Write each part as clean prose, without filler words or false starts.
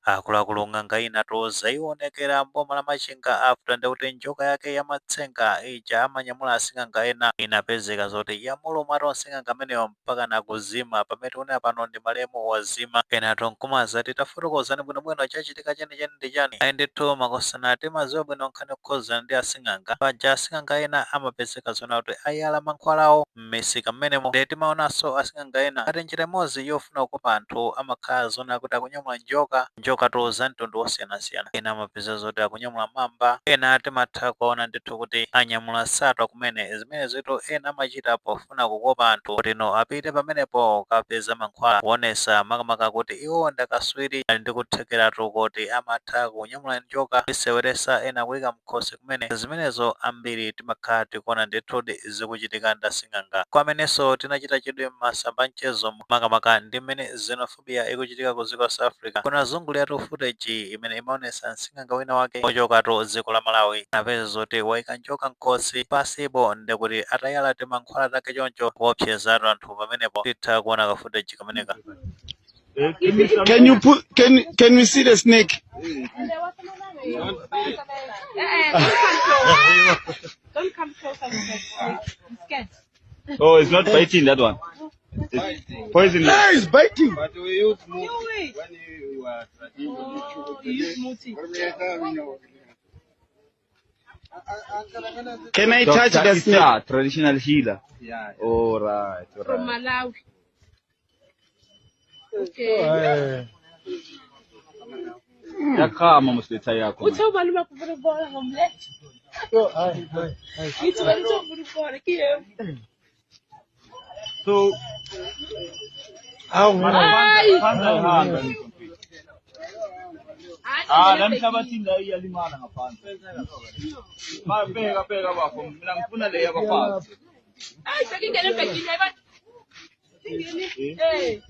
Akuluakulu, ng'anga ina zayionekera mboma la Machinga after ndikuti njoka yake yamatsenga ija amanyamula asing'anga ena inapezeka zoti yamuluma sing'anga ameneyo mpaka nakuzima. Pamene tikuonera pano ndi malemu wazima. Kenato nkumazati tafotokozani bwinobwino, chachitika chenicheni ndi chani? Ayi ndithu makosana, timaziwa bwino nkhani yokhuza ndi asing'anga. Paja asing'anga ena amapezeka zona kuti ayala mankhwalawo m'misika mmenemo. Ndiye timaonanso asing'anga ena ati njira imodzi yofuna kukopa anthu amakhala zona kuti akunyamula njoka, njokatu za mtundu wosiyanasiyana. Ena amapeza zoti akunyamula mamba, ena timatha kuona ndithu kuti anyamula satwa kumene. Zimene zitu ena amachita pofuna kukopa anthu kuti no apite pamenepo kapeza mankhwala, kuonesa makamaka kuti iwo ndakaswiri, ali ndi kuthekeratu kuti amatha kunyamula njoka iseweresa, ena kuyika mkhosi kumene. Zimenezo ambiri timakhala tikuona ndithu zikuchitika ndasing'anga. Kwamenenso tinachita chidwi m'masamba mchezo, makamaka ndi mmene xenophobia ikuchitika ku dziko la South Africa, kunazunguliratu footage imene imaonesa msing'anga wina wake ochokatu dziko la Malawi, napeza zoti wayika njoka mkhosi pasipo, ndikuti atayala timankhwala take choncho kuopsezatu anthu pamenepo. Titha kuona ka footage kameneka. Can you put can we see the snake? Don't come close. Don't come closer with the snake. I'm scared. Oh, it's not biting, that one. It's poison. Hey, it's biting. But we use No way. When you are Oh, you use muti. Can I touch Dr. the snake? Issa, traditional healer. Yeah. All right, all From right. Malawi. Okay. Yakhama mos letha yakho. Uthe umalume wakho ufuna ukubona ngomlethe. Ngithi wena uthe ufuna ukubona ke yebo. So, Hayi. phansi ayihamba. Ah, la mhlabathini la iyalimala ngaphansi. Bheka, bheka bafo, mina ngifuna le yabafazi. Hayi, sekingene ebhekini ayibona. Eh.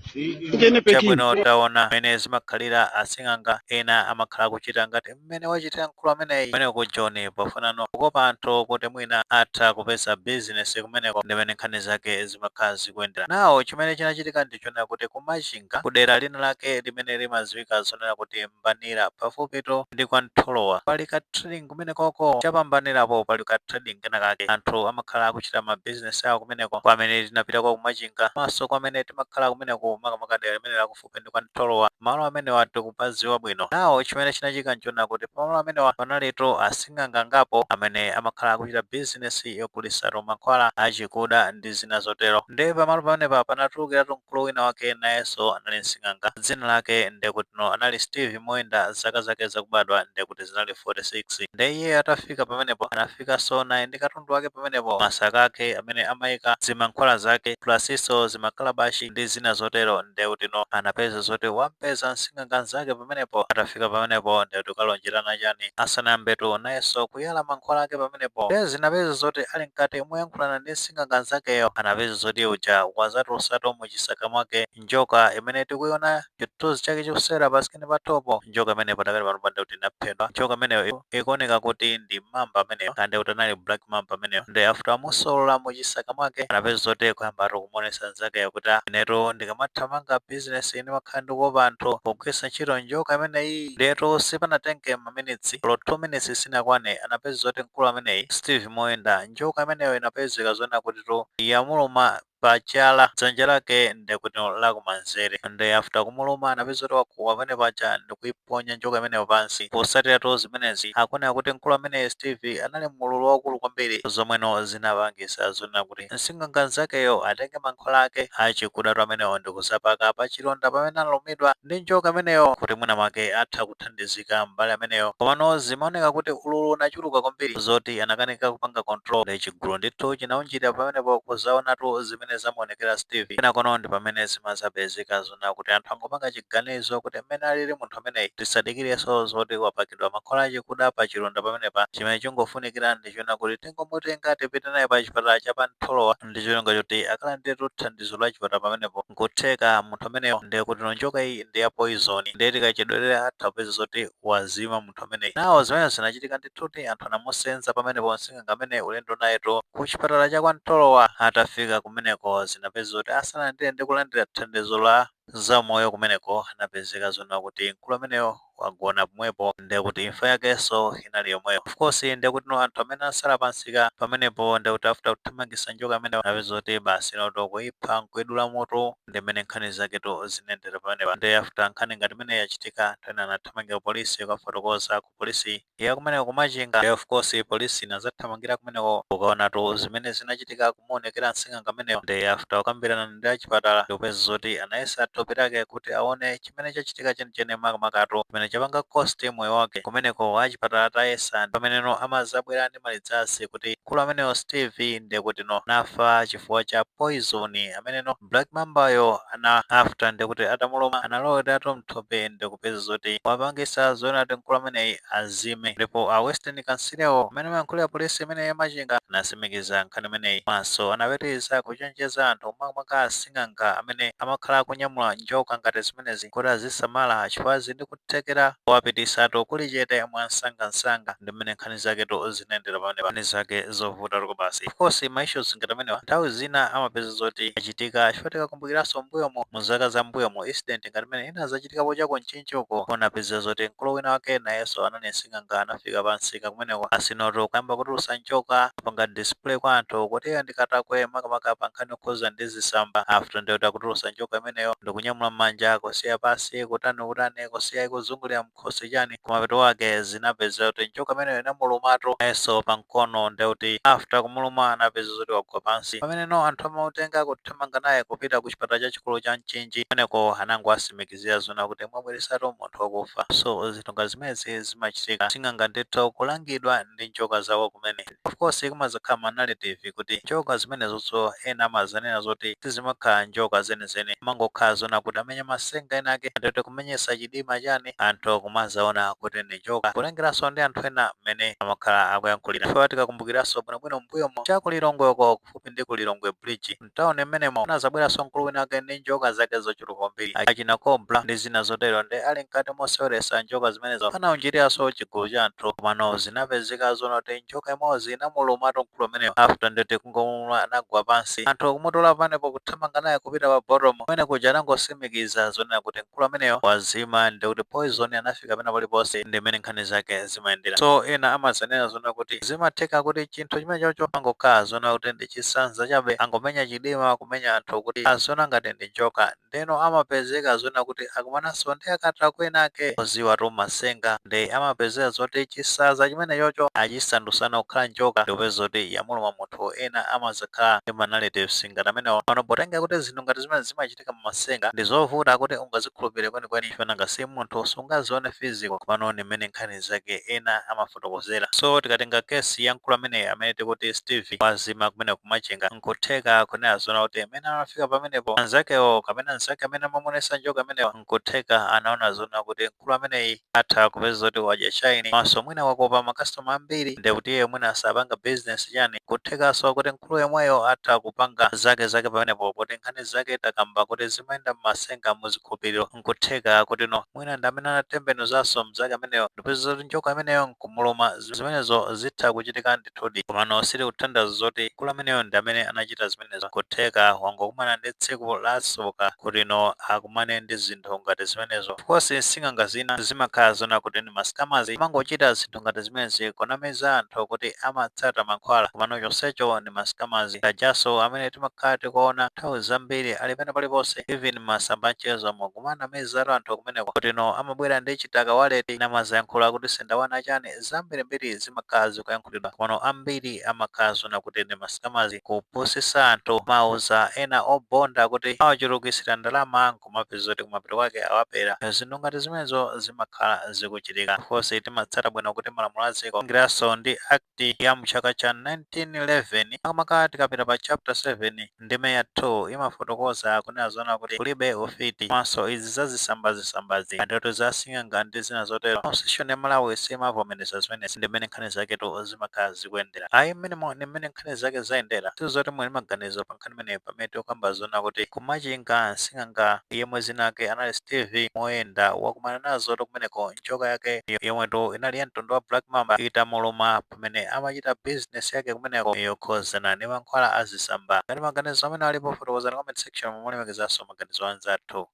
Ngene pekini. Chabwino, taona mmene zimakhalira. Asing'anga ena amakhala kuchita ngati mmene wachitira mkulu ameneyi kumene ku Joni, pofunano kukopa anthu kuti mwina atha kupeza bizinesi kumeneko, ndimene nkhani zake zimakhala zikuyendera nawo. Chimene chinachitika ndichonena kuti kumachinga kudera lina lake limene limadziwika zonena kuti Mbanira, pafupito ndi kwa Ntholowa, pali ka trading kumene koko. Chapambanirapo pali ka trading kenakake, anthu amakhala akuchita mabizinesi awo kumeneko. Kwamene tinapitako kumachinga maso, kwamene timakhala kumeneko, makamaka dera limene lakufupi ndi kwa Ntholowa, malo amenewa tikupadziwa bwino nawo. Chimene chinachitika nchona kuti pamalo amenewa panalitu asing'anga angapo amene amakhala akuchita bizinesi yogulitsatu mankhwala achikuda ndi zina zotero. Ndi pamalo pamenepa panatulukiratu mkulu wina wake, nayenso anali msing'anga, dzina lake ndekutino anali Steve Moyenda, zaka zake zakubadwa ndekuti zinali 46. Ndi iye atafika pamenepo, anafikanso naye ndi katundu wake pamenepo, masaka ake amene amayika zimankhwala zake plusinso zimakalabashi ndi zina zotero. Ndekutino anapeza zoti wampeza msing'anga nzake pamenepo. Atafika pamenepo ndekuti kalonjerana chani, asanayambetu nayenso kuyala mankhwala ake pamenepo. Ndiye zinapeza zoti ali mkati moyankhulana ndi msing'anga nzakeyo, anapeza zoti uja wazatulutsato muchisaka mwake njoka imene tikuiona chithunzi chake chikusera pa screen pathopo. Njoka imene padakali pano ndekuti inaphedwa. Njoka imeneyo ikuoneka kuti ndi mamba ameneyo, kandi kuti anali black mamba ameneyo. Ndi after amusolola muchisaka mwake, anapeza zoti kuyambatu kumuonesa nzakeyo kuti, "Ah, inetu ndikamathamanga bizinesi ndimakhala ndikukopa anthu pogwiritsa ntchito njoka imeneyi." Ndetu sipanatenge maminitsi lo 2 minutes sinakwane, anapeza zoti mkulu ameneyi Steve Moyenda, njoka imeneyo inapezeka zona kuti tu yamuluma pachala dzanja lake ndekuti lakumanzere. Ndi after kumuluma, anapeza kuti wakuwa pamene paja ndikuiponya njoka imeneyo pansi. Posatiratu zimenezi, akuoneka kuti mkulu ameneyi Steve anali mululu wakulu kwambiri, zomweno zinapangisa zonena kuti msing'anga nzakeyo atenge mankhwala ake achikudatu amenewo ndikusapaka pa chilonda pamene analumidwa ndi njoka imeneyo, kuti mwina mwake atha kuthandizika mbali ameneyo. Komano zimaoneka kuti ululu unachuluka kwambiri zoti anakanika kupanga control. Ndi chigulu ndithu chinaunjira pamenepo kuzaonatu zimene zamuonekera Steve. Pena ndi pamene zimazapezeka zona kuti anthu angopanga chiganizo kuti mmene alili munthu ameneyi, tisadikirenso zoti wapakidwa mankhwala achikuda pa chilonda pamenepa. Chimene chingofunikira ndichona kuti tingomutenga tipite naye pa chipatala cha Pantholowa ndi cholinga choti akalandiretu thandizo la chipatala pamenepo. Nkutheka munthu ameneyo ndiye kuti njoka iyi ndi ya poison, ndiye tikachedwerera atha kupeza zoti wazima munthu ameneyi. Nawo zimene zinachitika ndithuti, anthu anamusenza pamenepo msing'anga amene ulendo nayetu ku chipatala cha Kwantolowa. Atafika kumeneko, zinapeza zoti asalandire ndi kulandira thandizo la Zamoyo kumeneko anapezeka zona kuti mkulu ameneyo wagona pomwepo, ndekuti imfa yakenso inali yomweyo. Of course, ndekuti no anthu amene asala pansika pamenepo, ndekuti after kuthamangisa njoka ameneyo, anapeza kuti basi noto kuipha nkuidula mutu, ndimene nkhani zaketo zinendera pamenepa. Ndi after nkhani ngati imene yachitika, anthu ena anathamangira polisi kukafotokoza ku polisi ya kumeneko kuMachinga. Ndi of course polisi inazathamangira kumeneko kukaonatu zimene zinachitika, kumuonekera msing'anga ameneyo. Ndi after kukambirana ndi achipatala, ndikupeza zoti anayesa thupi lake kuti aone chimene chachitika chenicheni, makamakatu chimene chapanga cost moyo wake. Kumeneko achipatala atayesa, pameneno amazabwera ndi ma results kuti mkulu ameneyo Steve ndekuti no nafa chifukwa cha poison ameneno black mambayo ana after ndekuti atamuluma analowetatu mthupi, ndikupeza zoti wapangisa zoona kuti mkulu ameneyi azime. Ndipo a Western Kansilewo amene amayankhulira polisi imene yaMachinga anasimikiza nkhani imeneyi, maso anapitiriza kuchenjeza anthu, makamaka asing'anga amene amakhala akunyamula njoka ngati zimenezi, kuti azisamala chifukwa zindi kuthekera kuwapitisatu kuli chete mwansangansanga. Ndi mmene nkhani zaketo zinayendera pamenepa. Nkhani zake zovuta tuko basi. Of course, ma issues ngati amenewa nthawi zina amapeza zoti achitika, chifukwa tikakumbukiranso mbuyomo, mu zaka za mbuyomo, incident ngati imene inazachitikapo chako Mchinji, unapeza zoti mkulu wina wake nayenso anali msing'anga, anafika pansika kumeneko asinoto kuyamba kutulusa njoka, panga display kwa anthu kuti iye ndikatakwe, makamaka pa nkhani yokhuza ndi zisamba. After ndiyoti akutulusa njoka imeneyo ndikunyamula m'manja, kusiya pasi, kutani kutani, kusiya ikuzungulira mkhosi chani, kumapeto wake zinapeza kuti njoka imeneyo inamulumatu nayenso pamkono. Ndekuti after kumuluma anapeza zoti wagwa pansi, pameneno anthu amautenga kuthamanga naye kupita ku chipatala chachikulu cha Mchinji. Kumeneko anango asimikizira zona kuti mwabweresatu munthu wakufa. So zinthu ngati zimenezi zimachitika, sing'anga ndithu kulangidwa ndi njoka zawo kumene. Of course, kumazakhala ma narrative kuti njoka zimenezonso ena amazanena zoti sizimakhala njoka zenizeni, mangokhala zona kuti amenya masenga ena ake, ndikuti kumenyesa chidima chani, anthu kumazaona kuti ndi njoka, kulengeranso ndi anthu ena mmene amakhala akuyankhulira. Ife tikakumbukiranso bwinobwino, mbuyomo chakuLilongweko, kufupi ndi ku Lilongwe Bridge, mtawuni mmenemo, unazabweranso mkulu wina wake ndi njoka zake zochuluka kwambiri, achina cobra ndi zina zotero. Ndi ali mkati moseweresa njoka zimenezo, anaunjiriranso chigulu cha anthu, komano zinapezeka zona kuti njoka imodzi inamulumatu mkulu ameneyo. After nditi kungomuluma, anagwa pansi, anthu kumutola panepo kuthamanga naye kupita pa bottom. Kumene kuja anangosimikiza zonena kuti mkulu ameneyo wazima, ndi kuti poison anafika pena paliponse. Ndi mmene nkhani zake zimayendera. So ena amazanena zona kuti zimatheka kuti chinthu chimene chocho angokhala zona kuti ndi chisanza chabe, angomenya chidima, kumenya anthu kuti aziona ngati ndi njoka. Ndeno amapezeka zona kuti akumananso ndi akatakwe ake oziwa tu masenga, ndi amapezeka zoti chisaza chimene chocho achisandusana kukhala njoka, ndikupeza zoti yamuluma munthu. Ena amazakhala ndi ma narratives ngati amenewo. Pano potenga kuti zinthu ngati zimene zimachitika mumasenga, ndi zovuta kuti ungazikhulupirire kwenikweni, chifukwa ngasi munthu sungazione physical. Pano ndi mmene nkhani zake ena amafotokozera. So tikatenga case ya mkulu amene tikuti Steve wazima kumene kuMachinga, nkutheka kunena zona kuti amene anafika pamenepo anzakewo kapena anzake amene amamuonesa njoka amenewo, nkutheka anaona zona kuti mkulu ameneyi atha kupeza zoti wadya chaini, maso mwina wakopa makastoma ambiri, ndekuti iye mwina asapanga business chani. Kuthekanso kuti mkulu yemweyo atha kupanga zake zake pamenepo, poti nkhani zake takamba kuti zimayenda mmasenga, muzikhulupiriro. Nkutheka kuti no mwina ndi amene anatembenuzanso mzake ameneyo, ndipeza zoti njoka ameneyo nkumuluma. Zimenezo zitha kuchitika ndithudi, komano sili kuthandiza zoti mkulu ameneyo ndi amene anachita zimenezo. Kutheka wangokumana ndi tsiku lasoka kuti no akumane ndi zinthu ngati zimenezo. Of course, sing'anga zina zimakhala zona kuti ndi ma scammers, amangochita zinthu ngati zimenezi kunamiza anthu kuti amatsata mankhwala, komano chonsecho ndi ma scammers ajaso amene timakhala tikuona nthawi zambiri ali pena paliponse, even masamba mchezo kumanamizatu anthu kumeneko kuti no amabwera ndi chitaka wallet, namazayankhula kuti sendawana chani, zambirimbiri zimakhala zikuyankhulidwa. Komano ambiri amakhala zona kuti ndi ma scammers, kupusisa anthu, mauza ena obonda kuti awachulukisira ndalama, nkumapeza kuti kumapeto kwake awapera. Zinthu ngati zimenezo zimakhala zikuchitika. Of course, timatsata bwino kuti malamulo a dziko ngiranso ndi Act ya mchaka cha 1911, makamaka tikapita pa chapter 7 ndime ya 2, imafotokoza kunena zona kuti kulibe ufiti, komanso izi zazisambazisambazi, ndoto zasing'anga ndi zina zotero, constitution ya Malawi simavomereza zimenezi. Ndi mmene nkhani zaketu zimakhala zikuyendera. Ayi, mmenemo ndi mmene nkhani zake zayendera. Sizoti muli maganizo pa nkhani imeneyi, pamene tikukamba zona kuti kuMachinga sing'anga yemwe zina ake anali Steve Moyenda wakumana nazo kumeneko njoka yake yomwetu inali ya mtundu wa black mamba itamuluma pamene amachita business yake kumeneko yokhozana ndi mankhwala azisamba. Ngati maganizo amene alipo, fotokozani comment section, mulemekezanso maganizo anzathu.